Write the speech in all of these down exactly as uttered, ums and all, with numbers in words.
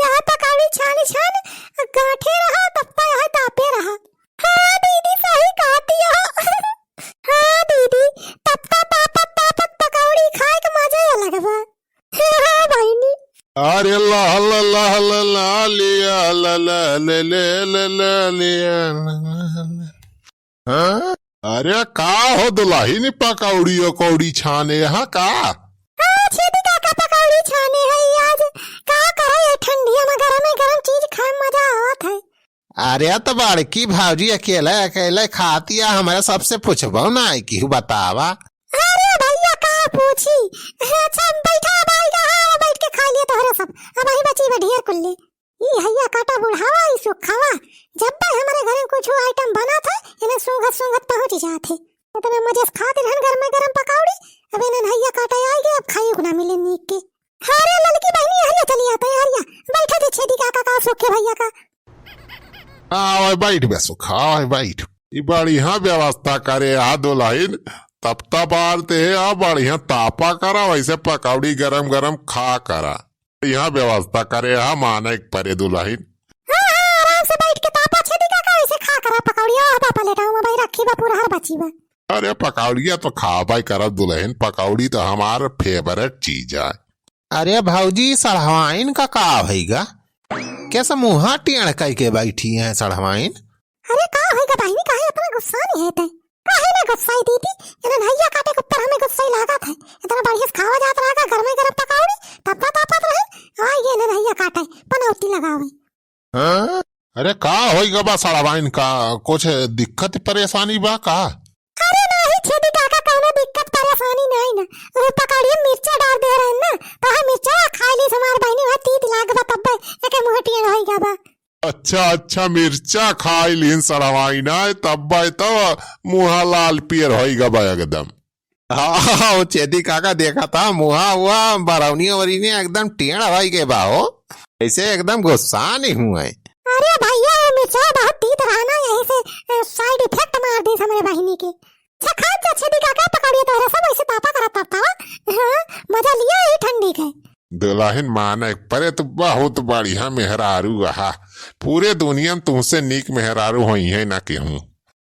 यहाँ पकौड़ी छानी छान, गांठे रहा, तब तक यहाँ तापे रहा। हाँ दीदी, सही कहती हो। हाँ दीदी, तब तक तापत तापत पकौड़ी खाए के मजा ही अलग बा। हाँ बहिनी। अरे ला ला ला ला ला लिया, ला ला ले ले ले ले लिया, ला ला ला। हाँ? अरे का हो दुलहिन, पकौड़ी उकौड़ी छाने हा का? हाँ, छेदी काका पकौड़ी छाने है आज। का करे ये ठंडिया में गरमे गरम चीज खाए में मजा आवत है। अरे तो बड़की भौजी अकेले अकेले खाती है, हमरा सबसे पूछबो नाहीं केहू, बतावा। अरे भैया का पूछी। अच्छा बैठा, अब आइगा, हाँ, बैठ के खाइ लिया तोहरा सब। अब वही बची बा ढेर कुल्ले। ई हइया काटा बुढ़ावा, ई सुखावा, जब भी हमरे घरे कुछ item बनत है, इन्हें सूंघत सूंघत पहुँच जात है। इतना मजे से खात रहन गरमे गरम पकौड़ी, अब इन्हें हइया काटा आइगे, अब खाए को ना मिले नीक के। अरे ललकी बहिनी, हरिया चली आता है, हरिया, बैठा दे छेदी काका का, सुखे भैया का। आवे बैठ बे सुखा, आवे बैठ। ई बढ़िया व्यवस्था करे हा दुलहिन, तब तब आरते आ बढ़िया तापा करा, वैसे पकौड़ी गरम गरम खा करा। यहाँ व्यवस्था करे हा माने के परे दुलहिन। हाँ, हाँ, आराम से बैठ के तापा छेदी काका, वैसे खा करा पकौड़ी। ओह बा, प्लेटवा में भाई रखी बा, पूरा हर बची बा। अरे पकौड़िया तो खाबा ही करब दुलहिन, पकौड़ी तो हमार favourite चीज है। अरे भौजी, सढ़वाइन का का होइगा? कैसे मुँहा टेढ़ कइके बैठी हैं सढ़वाइन? अरे का होइगा बहिनी, काहे इतना गुस्सा नहीं है तै? काहे ना गुस्साई दीदी, इन्हन हइया काटे के ऊपर हमें गुस्सा ही लागत है। इतना बढ़िया से खावा जात रहा, गरमे गरम पकौड़ी, तब बात आपत रहे, आ ये इन्हन हइया काटे, पनौती लगावे। हाँ? अरे का होइगा बा सड़वाइन का, कुछ दिक्कत परेशानी बा का? अरे नाही छेदी काका, कौनो दिक्कत परेशानी नाही ना, वो पकौड़िया मिर्चा डार दे रहे ना, तो हम मिर्चा खाई ली, हमार बहिनी वह तीत लाग बा, तब्बे एके मुँह टेढ़ होइगा बा। अच्छा, अच्छा, मिर्चा खाई लीन सड़वाइन, तब्बे तो मुँह लाल पियर होइगा बा एकदम। हाँ, वो छेदी काका देखा था, मुँहा हुआ बरौनी वरौनी एकदम टेढ़ होइगे बा हो, ऐसे एकदम गुस्सा नहीं हुए। अरे भैया, वो मिर्चा बहुत तीत रहा ना, यही से, अ, side effect मार दी हमरे बहिनी के। अच्छा, खा जा छेदी काका पकौड़िया, तोहरे सब ऐसे तापा करत तापा। हाँ, मजा लिया ही ठंडी के। दुलहिन माने परे तो बहुत बढ़िया मेहरारू रहा। पूरे दुनिया में तुमसे नीक मेहरारू होइहैं ना केहू।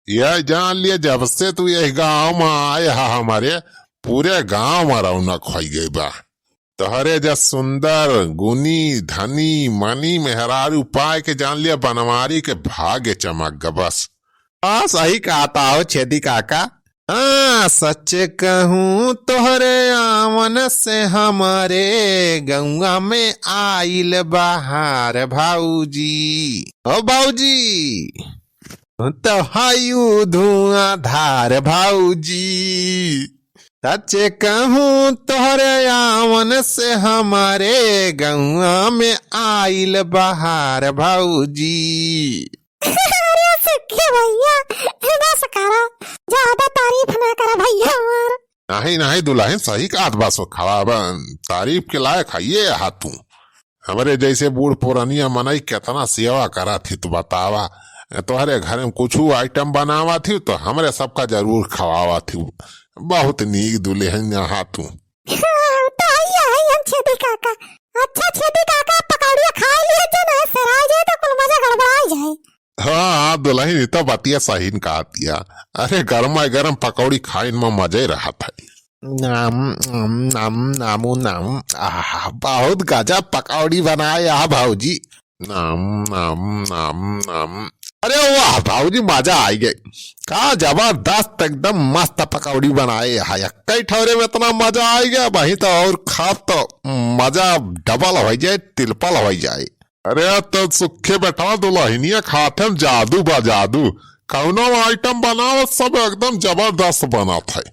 यह जान लिया, जब से तू यह गाँव में आए हा हमरे, पूरे गाँव में रौनक होइ गई बा। तोहरे जस सुंदर, गुनी, धनी, मनी मेहरारू पाए के जान लिया, बनवारी के भाग्य चमक ग बस। हाँ, सही कहता हो छेदी काका। हाँ, सच कहूँ तोहरे आवन से हमरे गौवा में आइल बहार भौजी। ओ भौजी, तो हायु धुआंधार भौजी। सच कहूँ तोहरे आवन से हमरे गौवा में आइल बहार भौजी। अरे सुखी भैया, बस करा, ज्यादा तारीफ ना करा भैया हमार। नहीं, नहीं दुलहिन, सही कहत बा सुखवा, अब तारीफ के लायक हइये हा तू। हमरे जैसे बूढ़ पुरनिया मनई केतना सेवा करत ही, तू बतावा। तोहरे घरे में कुछू item बनावत ही तो हमरे सबका जरूर खवावत ही। बहुत नीक दुलहिन हा तू। हाँ, तो हइये हई हम छेदी काका। अच्छा छेदी काका, पकौड़िया खाए लिए जो ना, फिर आ जाए तो कुल मजा गड़बड़ा जाए। हाँ, हाँ, दुलहिन, ई तो बतिया सही न कहतिया। अरे, गरमा गरम पकौड़ी खाइन में मजे रहत है। नाम, नाम, नाम, नामू, नाम। आहा, बहुत गजब पकौड़ी बनाए हा भौजी। नाम, नाम, नाम, नाम। अरे वाह भौजी, मजा आइ गए। का जबरदस्त, एकदम मस्त पकौड़ी बनाए हा। कई ठौरे में इतना मजा आइ गया, वहीं तो और खाब तो मजा double होइ जाए, triple होइ जाए। अरे तो सुखे बेटा, दुलहिनिया खाते में जादू बा जादू। कौनो item बनावत सब एकदम जबरदस्त बनत है।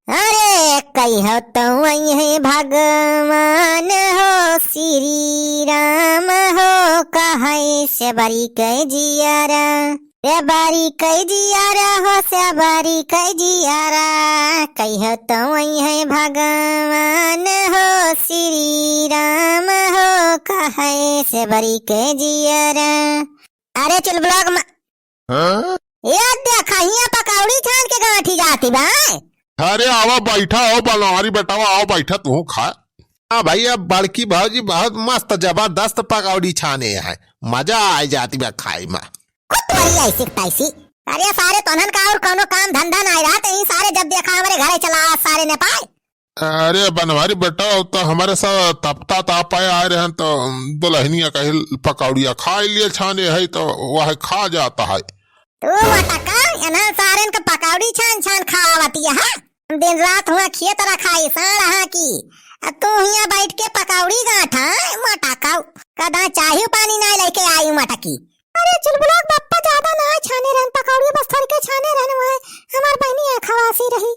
अरे कहियो तो वही है भगवान हो, श्री राम हो, कहै से बरी के जियारा। से बरी के जियारा हो, से बरी के जियारा, कहियो तो वही है भगवान हो, श्री राम हो, कहै से बरी के जियारा। अरे चुलबुला के मा-, हाँ? ये देखा, हियाँ पकौड़ी छान के गांठी जाती बा। अरे आवा बैठा हो बनवारी बेटावा, आवा बैठा तू खा। हाँ भइया, बड़की भौजी बहुत मस्त जबरदस्त पकौड़ी छाने हैं, मजा आइ जाति बा खाइ मा। खुद तोरी ऐसी क तैसी। अरे सारे तोहन का और कौनो काम धंधा नाहीं रहत, यही सारे जब देखा हमरे घरे चला आ सारे नेपाल। अरे बनवारी बेटा, तो हमरे सब तपता तापा आए रहन तो दुलहनिया कही पकौड़िया खाइ लिए छाने है तो वह खा जाता है। तू मोटका, इन्हन सारेन क पकौड़ी छान छान खावतिया है। दिन रात हुआ खेत रखाई साँड़ हाँकी, आ तू हियाँ बैठ के पकौड़ी गाँठा, मोटका। कदा चाही पानी नाहीं लइके आई मोटकी। अरे चुलबुला क बप्पा ज्यादा नाहीं छाने रहन पकौड़ी, बस थोड़के छाने रहन, वह हमार बहिनी खवासी रही।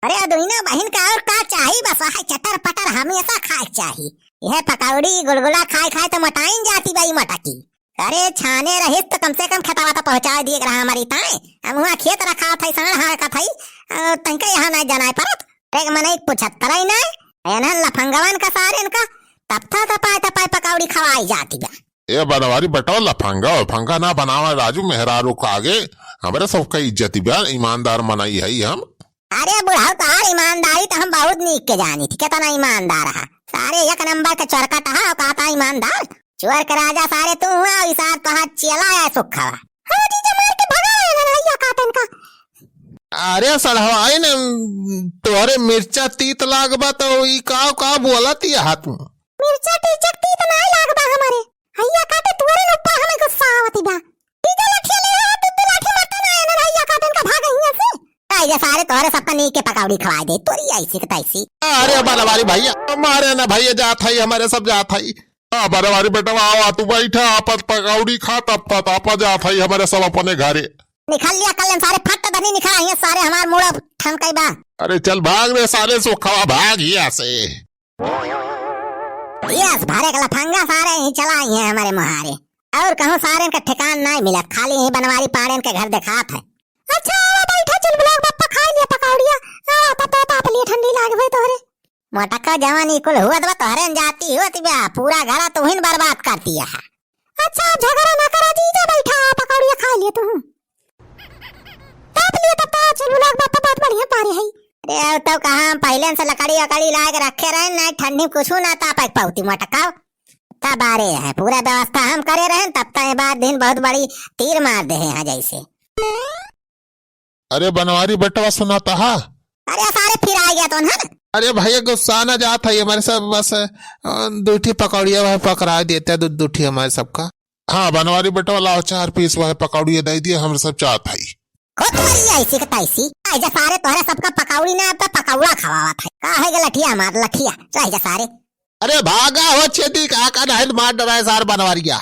अरे दुइनो बहिन का और का चाही, बस वह चटर पटर हमेसा खाए क चाही। यह पकौड़ी गुलगुला खाइ खाइ तो मोटाइन जाति बा ई मोटकी। अरे छाने रहिस त कम से कम खेतवा त पहुँचाइ दिए के रहा हमरी ताईं। हम हुआँ खेत रखावत हई, साँड़ हाँकत हई, अ, तनिका यहाँ नाहीं जनाइ परत। एक मनई क पुछत तरई नाहीं। एन्हन लफंगवन क सारेन क तपता तपाइ तपाइ पकौड़ी खवाई जाति बा। ए बनवारी बेटवा, लफंगा उफंगा ना बनावा राजू, मेहरारू क आगे। हमरे सबका इज्जति बा, ईमानदार मनई हई हम। अरे बुढ़ऊ, तोहार ईमानदारी त हम बहुत नीक के जानी थी, केतना ईमानदार हा। सारे एक नंबर के चोरकट हा, औकात ईमानदार। चोर के राजा सारे तू हुआ, ई सार तोहार चेला है सुखवा। हाँ जीजा, मार के भगा ले ना, या काटन का। अरे सड़हवाई ने, तोहरे मिर्चा तीत लाग बा तो ई का, का बोलत या हाथ में? मिर्चा टीचक तीत नाहीं लाग बा हमरे। हैया काटे तुअरे न ऊपर हमें गुस्सा आवत बा। जीजा लाठी ले आ, तू, तू लाठी मारता ना, एने हैया काटन का भाग हियाँ से। आइजा सारे तोहरे सबका नीक के पकौड़ी खवाइ दे, तोरी ऐसी क तैसी। अरे बनवारी भइया, मारे ना भइया, जात हई, हमरे सब जात हई। हाँ बनवारी बेटवा, आवा तू बैठा, आपत पकौड़ी खा, तब तक आपा जात हई हमरे सब अपने घरे। निकल लिया कल सारे फट दनी निकल आइए सारे, हमार मूड़ ठनकई बा। अरे चल भाग रे सारे सुखवा, भाग हियाँ से। यस, भरे के लफंगा सारे ही चला आई हैं हमरे मुहारे। और कहूँ सारेन का ठिकान नाहीं मिलत, खाली ही बनवारी पाड़ेन के घर देखात है। अच्छा, आवा बैठा, चुलबुला क बप्पा खाइ लिया पकौड़िया। आवा, तपे ताप लिया, ठंडी लाग हुई तोहरे। मोटका जवानी कुल हुअत बा, तोहरे न जाति हुअत बा, पूरा घरा तुहिन बर्बाद करति है। अच्छा, झगड़ा ना करा जीजा, बैठा, पकौड़िया खाइ लिया तू। ताप लिया तब तो चुलबुला क बप्पा बहुत बढ़िया पारे है। अरे, अब तो कहाँ, हम पहिले से लकड़ी वकड़ी लाइ के रखे रहे, नाहीं ठंडी में कुछू ना तापे क पउती मोटका। तब आ रहे हैं, पूरा व्यवस्था हम करे रहे, तब तो ये बार दिन बहुत बड़ी तीर मार दे हैं जैसे। अरे बनवारी बेटवा सुनाता हा? अरे सारे फिर आ गया तो ना। अरे भइया गुस्सा ना जात है हमरे सब, बस, अ, दू ठी पकौड़िया वह पकड़ा देते दू, दू ठी हमरे सबका। हाँ बनवारी बेटवा लाओ चार पीस वह पकौड़िया दइ दिया, हमरे सब जात हई। खुद मरी ऐसी के तैसी। आइजा सारे तोहरे सबका पकौड़ी ना, अब तो पकौड़ा खवावत है। का है गे लठिया हमार लठिया? चल आइजा सारे। अरे भागा हो छेदी, का का नाहीं मार डराए सार बनवारिया।